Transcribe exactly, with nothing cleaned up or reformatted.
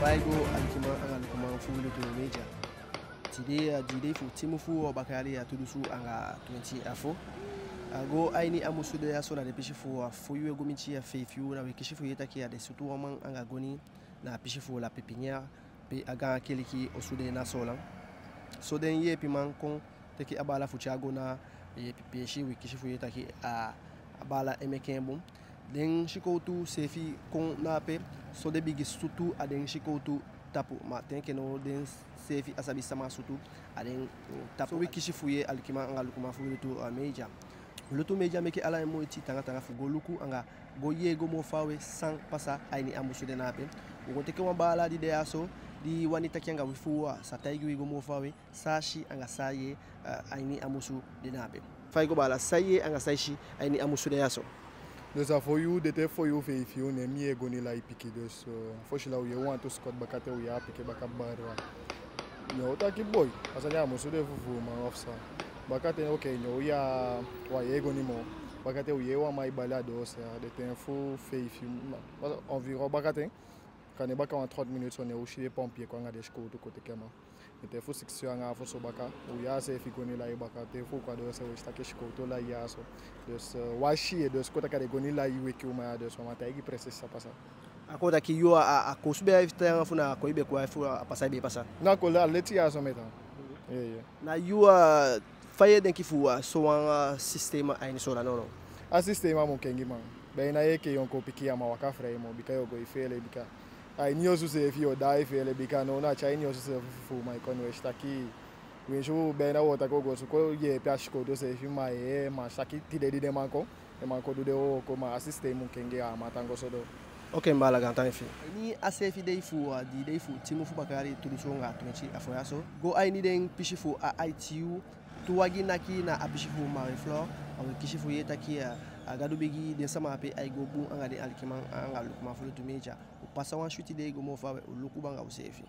Fa i go, alikiman anga lukuman fu Lutu Media. Tide a di dei fu tin mun fu a baka yali tu dunsu anga twenti a fo. A go a ini a musu de ya so na den pisi fu a fo yuu e go miti a feifi yuu, na wi kisi fu yee taki a den sutu wan man anga goni na a pisi fu La Pépinière, pe a gaan keliki osu de na Soolan. So den yeepiman kon teke a baala fu tyai go na yeepi peesi, wi kisi fu yee taki a, a baala e meke en bun. Den sikowtu seefi kon na ape, so den bigin sutu a den sikowtu tapu, ma te enke now den seefi á sabi sama sutu a den, mm, tapu. So wi kisi fu yee, alikiman anga lukuman fu Lutu, ah, Media. Lutu Media meke ala en moiti taanga taanga fu go luku anga go yee go moo fawe san pasa a ini a musu de na ape. Wi go teke wan baala di de ya so, di wani taki anga wi fu a sa taigi wi go moo fawe san a si anga san a yee, eh, a ini a musu de na ape. Fa i go baala, san i yee anga san i si a ini a musu de ya so? Dus a fo yuu, den ten fo yuu, feifi yuu, ne mi yee goni lai piki. Dus, eh, fosi la u yee wantu sikot, bakaten u yee a piki baka barra. Ne u taki boi, a sani a musu de fufuuman of san. Bakaten, oké, ne u yee, u á yee goni moo. Bakaten u yee wan man e bali a doose ya, den ten fu feifi yuu, ma, environ bakaten. Kande baka wan trente minutes so, ne u si den pompier kon anga den sikowtu kon teke a man. Den ten fu sikisi yuu anga afu so baka, u yee a seefi goni lai baka, ten fu u kon a doose, u si taki sikowtu lai ya so. Dus, eh, u á si en, dus kon taki a den goni lai weki u, ma ya, dus u á man taigi precies san pasa. A kon taki yu a, a, a koosube ya e fiti anga fu na a kon i be kon a fu a pasa i be pasa. Na kon a leti ya so mi e tan. Ye, ye. Na yu a, fa i e denki fu a sowan a sistema a ini Soolan nownow? A sistema mu kengi, man. Be na i enke yonku pikin, ya man waka fii moo, bika yo go e feele, bika a ini osu seefi yo daai e feele, bika now na a tyai ini osu seefi fufuuman e kon, we si taki, winsi u be na, wo taki u go suku yeepi a sikowtu seefi, ma ye, ma si taki tide di den man kon, den man kon du den wooko, ma a sistema mu kengi, a man tan go so doo. Oké, mi baala, gaantangi fi i. Ini a seefi dei fu a, di dei fu tin mun fu baka yali tu dunsu anga twenti a fo ya so, go a ini den pisi fu a I T U, tu wagi naki na a pisi fu Marie Flore, a wi kisi fu yee taki a, a Gadu begi den sama ape ai go bun anga den, alikiman anga lukuman fu Lutu Media. U pasa wan switi dei go moo fawe, u luku bun anga useefi.